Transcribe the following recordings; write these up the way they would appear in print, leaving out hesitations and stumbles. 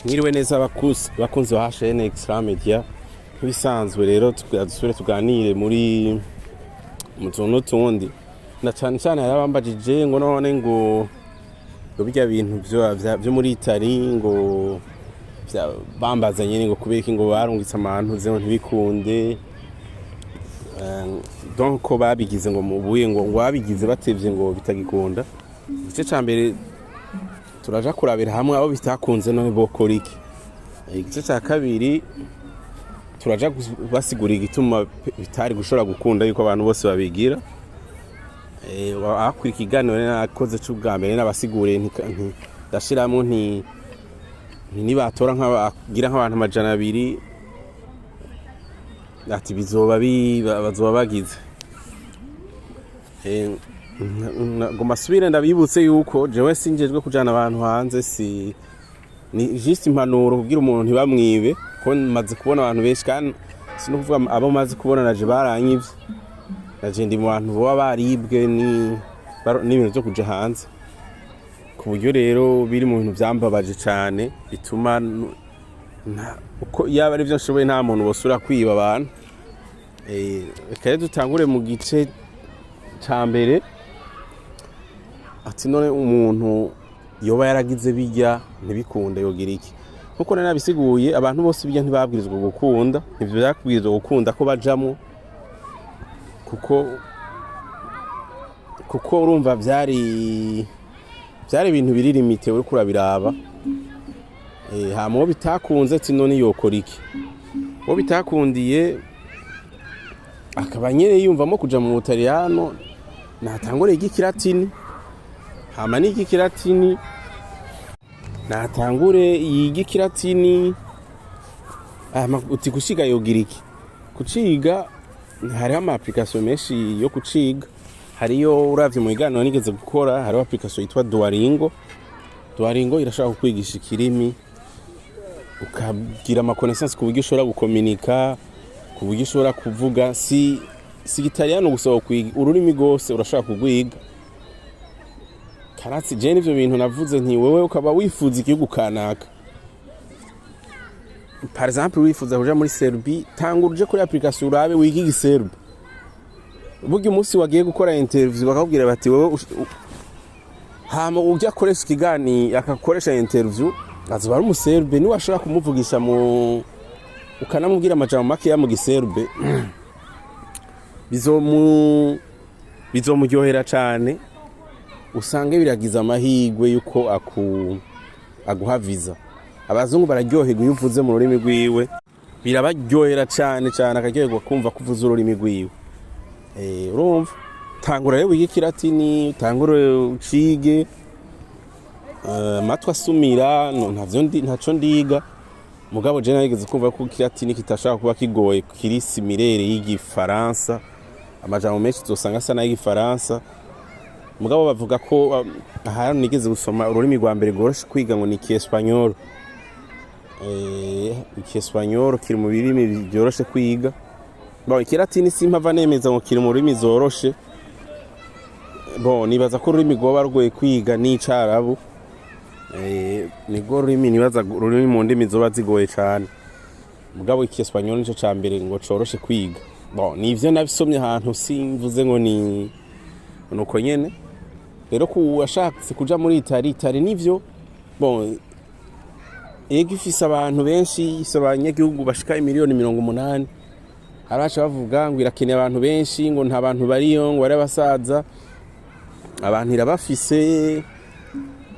Mwiriwe neza bakunzi ba HN Extra Media. Nk'ibisanzwe rero dusubire tuganire muri mu tuntu n'utundi, na cane cane hari abambajije ngo none ngo birya bintu vyo muri Itali, ngo bambaza nyene ngo kubera iki ngo barungitse abantu ngo ntibikunde. Donc ko babigize ngo mubuye ngo babigize batevye ngo bitagikunda. Igice ca mbere turaja kurabira hamwe abo bitakunze none bokora iki. Igice ca kabiri turaja basigurira igituma bitari gushobora gukunda yuko abantu bose babigira. Abakurikira ikiganiro rero nakoze c'ubwa mbere nabasiguriye ndashiramwo nti nibatora nk'abagira nk'abantu 200, ati bizoba bazoba bagize. Ngomba subire ndabibutse yuko jewe sinjejwe kujana abantu hanze, si ni juste impanuro kugira umuntu ntibamwibe, ko maze kubona abantu benshi, kandi si no kuvuga abo maze kubona, naje baranyivye, naje ndi mu bantu boba baribwe n'ibintu vyo kuja hanze, ku buryo rero biri mu bintu vyambabaje cane, bituma uko yaba ari vyo nshoboye nta muntu bosubira kwiba abantu. Reka rero dutangure mu gice ca mbere, ati none umuntu yoba yaragize bijya ntibikunde yogira iki? Nkuko nari nabisiguye, abantu bose bijya ntibabwirizwa gukunda, ntivyabwirizwa gukunda ko bajamwo, kuko urumva vyari ibintu biri limité, uriko urabiraba. Hama uwo bitakunze, ati none yokora iki? Uwo bitakundiye akaba nyene yiyumvamo kuja mu Butaliyano, natangure yige ikilatini. Hama niga ikilatini, natangure yige ikilatini. Hama uti gushiga yogira iki? Kuciga hariho ama application menshi yo kuciga. Hariyo, uravye mu biganiro nigeze gukora, hariho application yitwa Duolingo. Duolingo irashobora kukwigisha ikirimi, ukagira ama connaissance ku buryo ushobora gukominika, ku buryo ushobora kuvuga. Si igitaliyano gusa wokwiga, ururimi rwose urashobora kugwiga. Karatsi je nivyo bintu navuze nti wewe ukaba wifuza igihugu kanaka, par exemple wifuza kuja muri Serbie, tangura uje kuri application urabe wige igiserbe. Burya umunsi wagiye gukora interview bakakubwira bati wewe hama ujya akoresha ikiganiro, akakoresha interview, azoba ari umuserbe. Niwe ashobora kumuvugisha mu ukanamubwira amajambo makeya mu giserbe, bizomuryohera cane, usange biragize amahirwe yuko aguha visa. Abazungu bararyoherwa iyo uvuze mu rurimi rwiwe, birabaryohera cane cane, akaryoherwa kumva ko uvuze ururimi rwiwe. Urumva, tangura rero wige ikilatini, tangure ucige. Amatwi asumira no, ntavyo ntaco ndiga, mugabo je narigeze kumva ko ikilatini kitashobora kuba kigoye, kiri similaire y'igifaransa, amajambo menshi uzosanga asa n'ay'igifaransa. Mugabo bavuga ko ahantu nigeze gusoma, ururimi rwa mbere rworoshe kwiga ngo ni ikiespanyol. Ikiespanyol kiri mu birimi byoroshe kwiga. Bon, ikilatini simpava nemeza ngo kiri mu rurimi zoroshe. Bon, nibaza ko ururimi rwoba rugoye kwiga n'icarabu. Nirwo rurimi nibaza rurimi mu ndimi zoba zigoye cane, mugabo ikiespanyol nico ca mbere ngo coroshe kwiga. Bon, nivyo nabisomye ahantu, simvuze ngo ni nuko nyene. Rero ku washatse kuja muri Itali, Itali nivyo, bon, ego ifise abantu benshi, ifise abanyagihugu bashika 80 miliyoni. Hari abaca bavuga ngo irakeneye abantu benshi, ngo nta bantu bariyo, ngo bari abasaza. Abantu irabafise.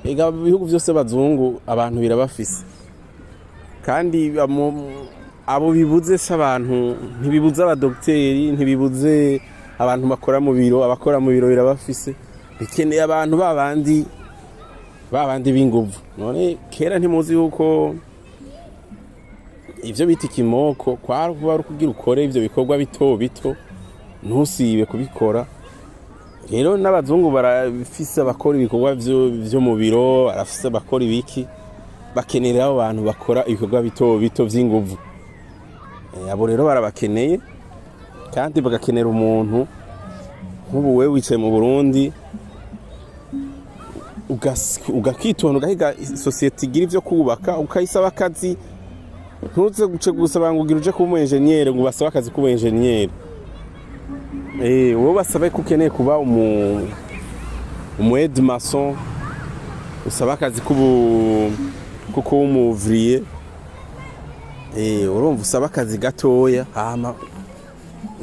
Ega ibihugu vyose bazungu abantu birabafise, kandi abo bibuze se abantu, ntibibuze abadogiteri, ntibibuze abantu bakora mu biro. Abakora mu biro birabafise, bikeneye abantu babandi b'inguvu. None kera ntimuzi yuko ivyo bita ikimoko kwari kuba ari ukugira ukore ivyo bikorwa bito bito, ntusibe kubikora? Rero n'abazungu barafise abakora ibikorwa vyo mu biro, barafise abakora ibiki, bakenera abo bantu bakora ibikorwa bito bito vy'inguvu. Abo rero barabakeneye, kandi bagakenera umuntu nk'ubu wewe wicaye mu Burundi. Ugakitonda, ugahiga société igira ivyo kubaka, ukayisaba akazi. Ntuze guce gusaba ngo ugira uje kuba umu ingénieur, ngo basabe akazi k'umu ingénieur. Wowe basabe ko ukeneye kuba umu aide maçon, usaba akazi k'ubu ko kuba umu ouvrier. Urumva, usaba akazi gatoya, hama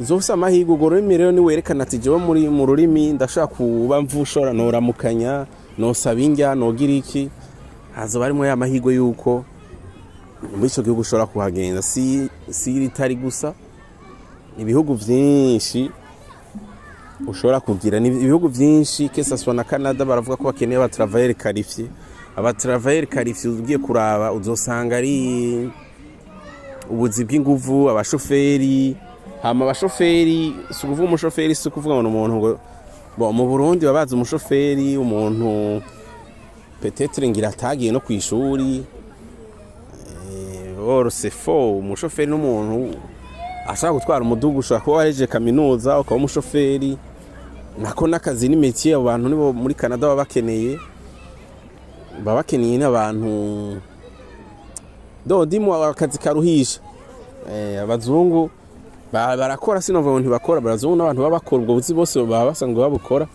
uzofise amahirwe. Urwo rurimi rero niwerekana ati jewe muri mu rurimi ndashobora kuba mvushora, noramukanya, nosaba indya, nogira iki, hazoba harimwo ya mahirwe yuko muri ico gihugu ushobora kuhagenda. Si ritari gusa, ibihugu vyinshi ushobora kugira, ni ibihugu vyinshi, que ça soit na Canada, baravuga ko bakeneye aba travailleurs qualifiés. Aba travailleurs qualifiés, ugiye kuraba uzosanga ari ubuzi bw'inguvu, abashoferi. Hama abashoferi, si ukuvuga umushoferi, si ukuvuga ngo ni umuntu ngo, bon, mu Burundi baba bazi umushoferi umuntu peut-être ngira atagiye no kw'ishuri. Or c'est faux. Umushoferi n'umuntu ashaka gutwara umudugu. Ushobora kuba warejeje kaminuza ukaba umushoferi, nako n'akazi ni métier. Abo bantu nibo muri Canada baba bakeneye n'abantu dodimu akazi karuhisha. Abazungu barakora, sinovuga ngo ntibakora. Abazungu n'abantu baba bakora ubwo buzi bose, baba basanzwe babukora.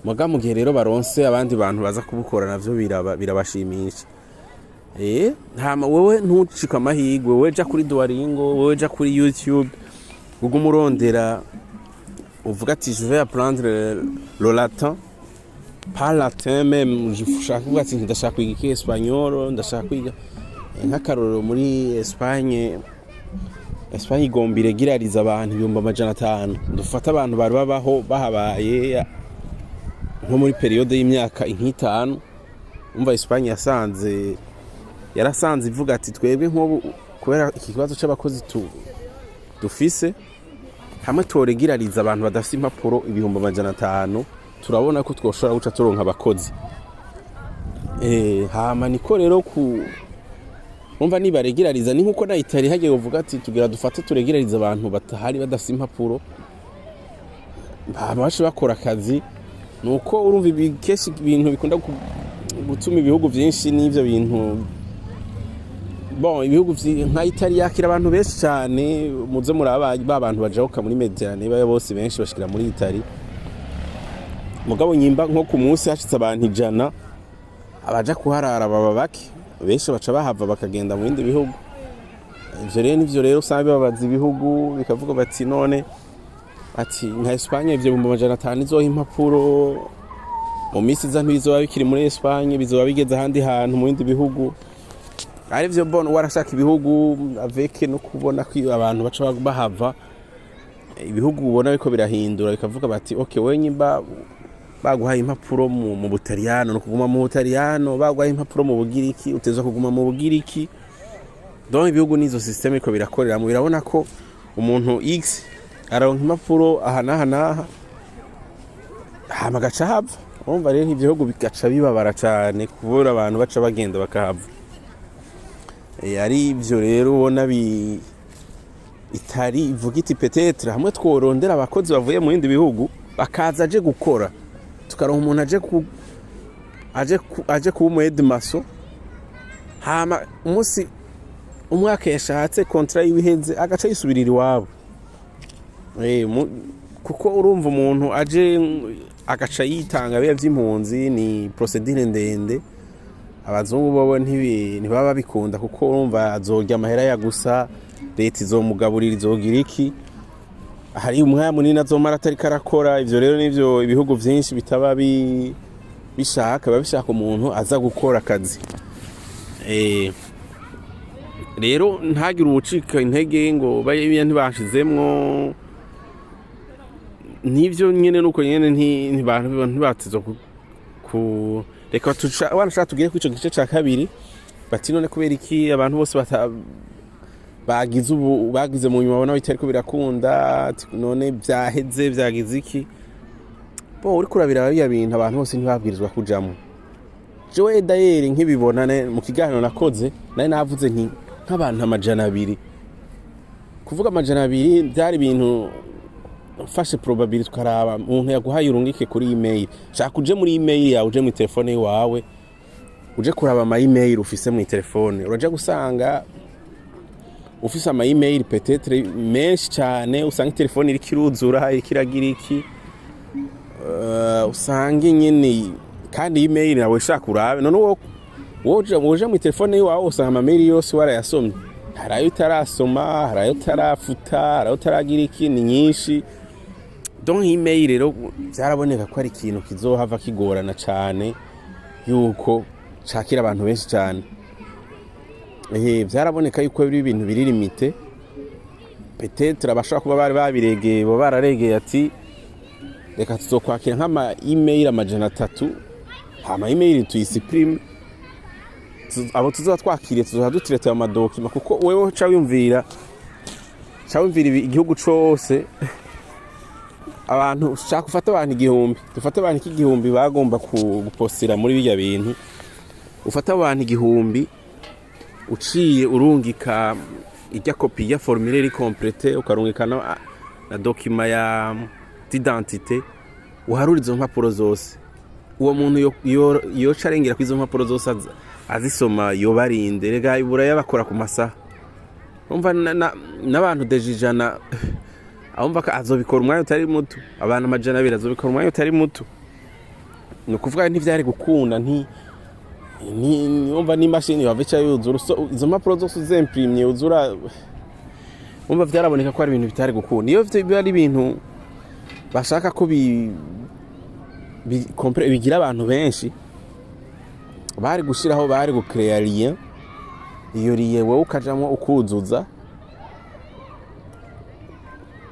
Muga mu gihe rero baronse abandi bantu baza kubukora, navyo birabashimisha. Hama wewe ntucike amahirwe. Wewe ja kuri Duolingo, wewe ja kuri YouTube, ugume urondera, uvuga ati je vais apprendre le latin, pas latin même, ushaka kuvuga ati ndashaka kwiga iki, espagnol, ndashaka kwiga. Nk'akarorero, muri Espagne, Espagne igomba iregirariza abantu 500,000. Dufate abantu bari babaho, bahabaye nko muri période y'imyaka nk'itanu. Umva, Espagne yasanze, yarasanze ivuga ati twebwe nk'ubu kubera iki kibazo c'abakozi dufise, hamwe toregirariza abantu badafise impapuro 500,000, turabona ko twoshobora guca turonka abakozi. Hama niko rero ku umva, nibaregirariza ni nkuko na Italie hagiye kuvuga ati tugira dufate turegirariza abantu batahari, badafise impapuro, babaje bakora akazi. Nuko urumva ibi kenshi ibintu bikunda gutuma ibihugu vyinshi n'ivyo bintu, bon, ibihugu nka Italie yakira abantu benshi cyane. Muze muraba ba bantu bajabuka muri Méditerranée baya bose, benshi bashikira muri Italie. Mugabo nyimba nko ku munsi hashitse abantu 100, abaja kuharara baba bake, benshi baca bahava bakagenda mu bindi bihugu. Ivyo rero nivyo rero usanga bibabaza ibihugu, bikavuga bati none, ati nka Espagne ivyo 500,000 izoha impapuro, mu minsi iza ntibizoba bikiri muri Espagne, bizoba bigeze ahandi hantu mu bindi bihugu. Ari vyo, bon, warashaka ibihugu avec no kubona ko abantu baca bahava, ibihugu ubona biriko birahindura, bikavuga bati ok, wewe nyimba baguhaye impapuro mu Butaliyano, no kuguma mu Butaliyano, baguhaye impapuro mu Bugiriki, utezwa kuguma mu Bugiriki. Donc ibihugu n'izo système biriko birakoreramo, birabona ko umuntu X aronka impapuro aha n'aha n'aha, hama agaca hava. Urumva rero ivyo bihugu bigaca bibabara cane kubura abantu baca bagenda bakahava. Ari ivyo rero ubona bi itari ivuga iti peut-être hamwe tworondera abakozi bavuye mu bindi bihugu bakaza aje gukora, tukaronka umuntu aje kuba umu aide maçon, hama umunsi umwaka yashatse contrat yiwe iheze agaca yisubirira iwabo. Kuko urumva umuntu aje agaca yitanga biya vy'impunzi, ni procédure ndende. Abazungu bobo ntibaba babikunda, kuko urumva azorya amahera ya gusa, leta izomugaburira, izogira iki, hari umwanya munini azomara atariko arakora. Ivyo rero nivyo ibihugu vyinshi bitaba bishaka, biba bishaka umuntu aza gukora akazi. Rero ntagire uwucika intege ngo bariya ntibashizemwo, nivyo nyene, nuko nyene ntibatezwa ku reka tuca wanashaka tugere kuri ico gice ca kabiri. Bati none kubera iki abantu bose bagize ubu bagize mu nyuma babona bitariko birakunda? Ati none vyaheze, vyagize iki? Bo uriko urabiraba biriya bintu, abantu bose ntibabwirizwa kujamwo. Jewe d'ailleurs nkibibona mu kiganiro nakoze nari navuze nti nk'abantu 200, kuvuga 200 byari ibintu Ufashe probability, tukaraba umuntu yaguhaye urungike kuri email, shaka uje muri email yawe, uje mu telefone yawe, uje kuraba ama email ufise mu telefone, uraja gusanga ufise ama email peut-être menshi cyane. Usanga telefone iriko iruzura, iriko iragira iki, usange nyene kandi email nawe shaka urabe none wo woja mu telefone yawe, usanga ama mail yose warayasomye. Hari ayo utarasoma, hari ayo utarafuta, hari ayo utaragira iki, ni nyinshi. Donc email rero byaraboneka ko ari ikintu kizohava kigorana cane yuko cakira abantu benshi cane. Byaraboneka yuko biri ibintu biri limité. Peut-être abashobora kuba bari babiregeye, bo bararegeye ati reka tuzokwakira nk'ama email 300, hama email tuyisupprime, abo tuzoba twakiriye tuzoba dutraite ayo madocuments. Kuko wewe ca wiyumvira igihugu cose, abantu, ushaka ufate abantu 1000, dufate abantu 1000 bagomba gupostira muri birya bintu. Ufate abantu 1000, uciye urungika ijya copie ya formulaire complète, ukarungika na document ya d'identité, uharura izo mpapuro zose, uwo muntu yoca arengera ko izo mpapuro zose azisoma yobarinde. Rega ibura bakora ku masaha, umva n'abantu déjà 100 abumva ko azobikora umwanya utari muto, abantu 200 azobikora umwanya utari muto. Ni ukuvuga ntivyari gukunda, nti umva n'imashini yava ica yuzura. Izo mpapuro zose uzemprimye uzura, umva vyaraboneka ko ari ibintu bitari gukunda. Iyo biba ari ibintu bashaka ko bigira abantu benshi, bari gushiraho, bari gucréa lien. Iyo lien wowe ukajamwo ukuzuza,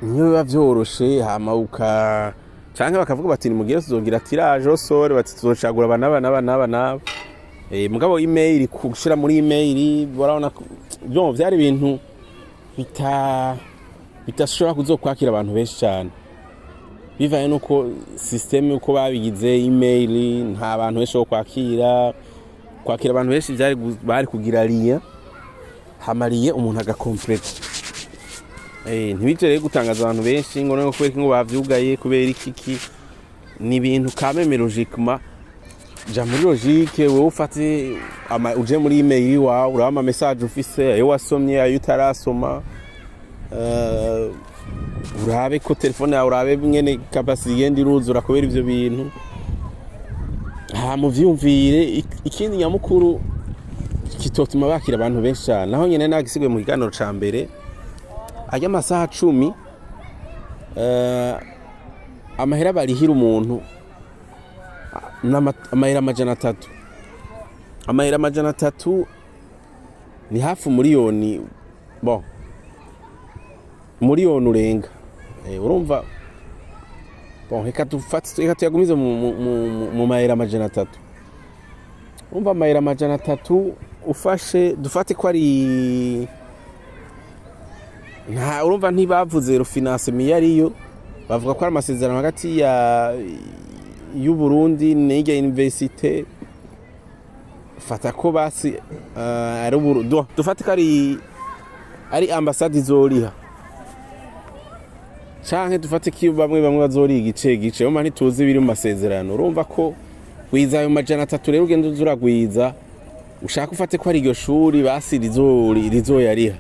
niyo biba vyoroshe. Hama uka canke bakavuga bati nimugire tuzogira tirage au sort, bati tuzocagura aba n'aba n'aba n'aba n'aba. Mugabo email, gushira muri email, barabona byo vyari ibintu bidashobora kuzokwakira abantu benshi cyane, bivanye nuko système uko babigize. Email nta bantu benshi bo kwakira abantu benshi, byari bari kugira lien, hama lien umuntu agacompleta. Ntibije rero gutangaza abantu benshi ngo none kubera iki ngo bavyugaye, kubera iki iki. Ni ibintu kameme logiquement, ja muri logique wewe, ufate uje muri email iwawe, uraba ama message ufise, ayo wasomye, ayo utarasoma, urabe ko telefone yawe, urabe mwene capacité igenda iruzura kubera ivyo bintu, hama uvyumvire. Ikindi nyamukuru kitotuma bakira abantu benshi cane, naho nyene nagisiguye mu kiganiro ca mbere, arya amasaha 10, amahera barihira umuntu amahera 300. Amahera 300 ni hafi umuriyoni, bon, umuriyoni urenga. Urumva, bon, reka dufate, reka tuyagumize mu mahera 300. Urumva amahera 300 ufashe, dufate ko ari nta, urumva ntibavuze refinancement iyo ariyo, bavuga ko ari amasezerano hagati ya y'u Burundi n'irya université. Fata ko basi ari dufate ko ari ambasade izoriha, canke dufate ko bamwe bamwe bazoriha igice gice, urumva ntituzi ibiri mu masezerano. Urumva ko gwiza ayo 300 rero, ugenda uza uragwiza, ushaka ufate ko ari iryo shuri basi rizoyariha,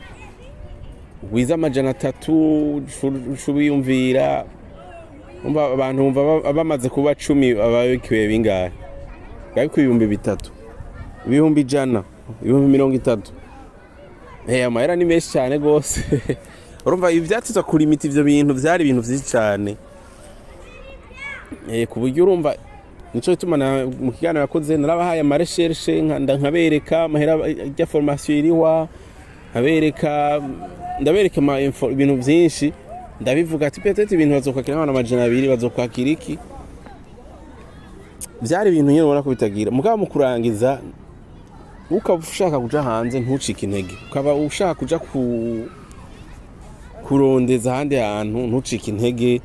gwiza 300, ucubiyumvira. Umva abantu bumva bamaze kuba 10, baba bikwiye bingahe? Biba bikwiye 3000, 100,000, 30,000. Amahera ni menshi cyane gose. Urumva ibi vyatizwa kulimita ivyo bintu, vyari ibintu vyinshi cyane, ku buryo urumva nico gituma mu kiganiro yakoze narabahaye amarecherches, nkabereka amahera ya formation irihwa, nkabereka, ndabereka ibintu vyinshi. Ndabivuga ati peut-être ibintu bazokwakira nk'abantu 200, bazokwakira iki. Vyari ibintu nyene ubona ko bitagira. Mugabo mu kurangiza, ukaba ushaka kuja hanze ntucike intege, ukaba ushaka kuja kurondeza ahandi hantu ntucike intege.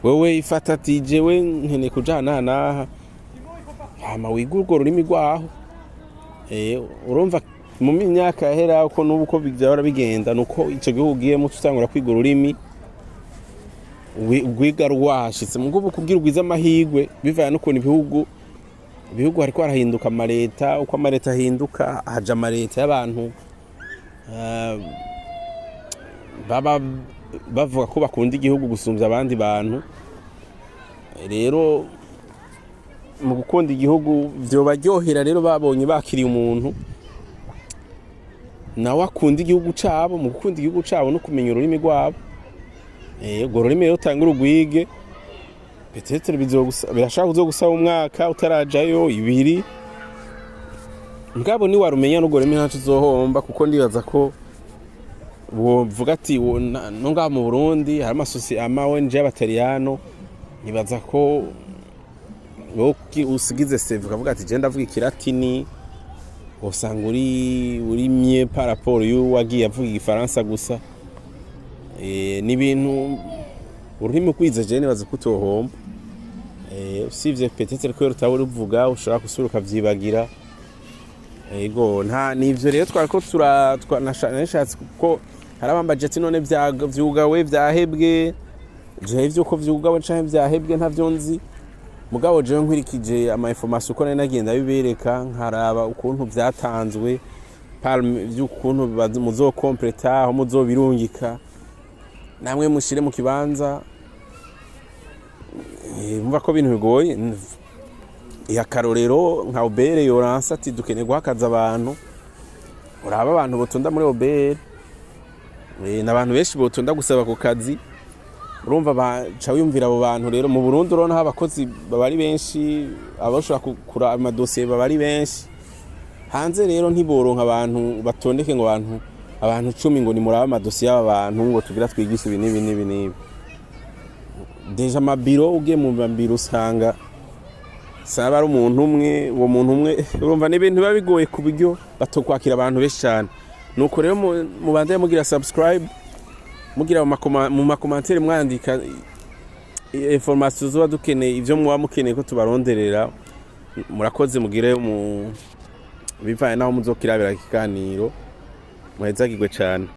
Wewe ifata ati jewe nkeneye kuja aha n'aha n'aha, hama wige urwo rurimi rwaho. Urumva mu myaka yahera uko n'ubu uko vyahora bigenda, nuko ico gihugu ugiyemo utangura kwiga ururimi. Ugwiga rwashitse mugo kugira ugwize amahirwe bivanye n'ukuntu ibihugu hariko harahinduka amaleta. Uko amaleta ahinduka, haja amaleta y'abantu baba bavuga ko bakunda igihugu gusumvya abandi bantu. Rero mu gukunda igihugu vyobaryohera rero babonye bakiriye umuntu nawe akunda igihugu cabo. Mu gukunda igihugu cabo no kumenya ururimi rwabo. Urwo rurimi rero utangure urwige, peut-être birashobora kuzogusaba umwaka utarajayo, 2, mugabo niwarumenya n'urwo rurimi ntaco uzohomba, kuko ndibaza ko wovuga ati no ngaha mu Burundi hari ama ONG y'Abataliyano. Nibaza ko wowe usigize CV ukavuga ati: "Je ndavuga ikilatini", usanga uri mieux par rapport y'uwagiye avuga igifaransa gusa. Ni ibintu ururimi ukwize, je nibaza ko utohomba. Usivye peut-être ko utaba uruvuga ushobora gusubira ukavyibagira. Ego, nta nivyo rero twariko tura nashatse, kuko hari abambaje ati: "None vyugawe, vyahebwe?" Jewe ivyuko vyugawe canke vyahebwe ntavyo nzi, mugabo jewe nkurikije ama information uko nari nagenda bibereka, nkaraba ukuntu vyatanzwe vy'ukuntu muzokompleta, aho muzobirungika, namwe mushire mu kibanza. Mumva ko ibintu bigoye. Akarorero nka OBR yoransa ati: "Dukeneye guha akazi abantu." Uraba abantu botonda muri OBR, n'abantu benshi botonda gusaba ku kazi. Urumva baca wiyumvira abo bantu. Rero mu Burundi urabona aho abakozi baba ari benshi, abashobora kura amadosiye baba ari benshi. Hanze rero ntiboronka abantu batondeke ngo abantu 10 ngo nimurabe amadosiye y'aba bantu ngo tugira twigishe ibi n'ibi n'ibi n'ibi. Déjà amabiro, ugiye mu mabiro usanga saba ari umuntu umwe. Uwo muntu umwe, urumva ni ibintu biba bigoye ku buryo batokwakira abantu benshi cyane. Nuko rero mubanze mugira subscribe, mugira mu ma commentaires mwandika information zuba dukeneye, ivyo muba mukeneye ko tubaronderera. Murakoze, mugire mu bivanye naho muzokirabira ikiganiro. Muhezagirwe cane.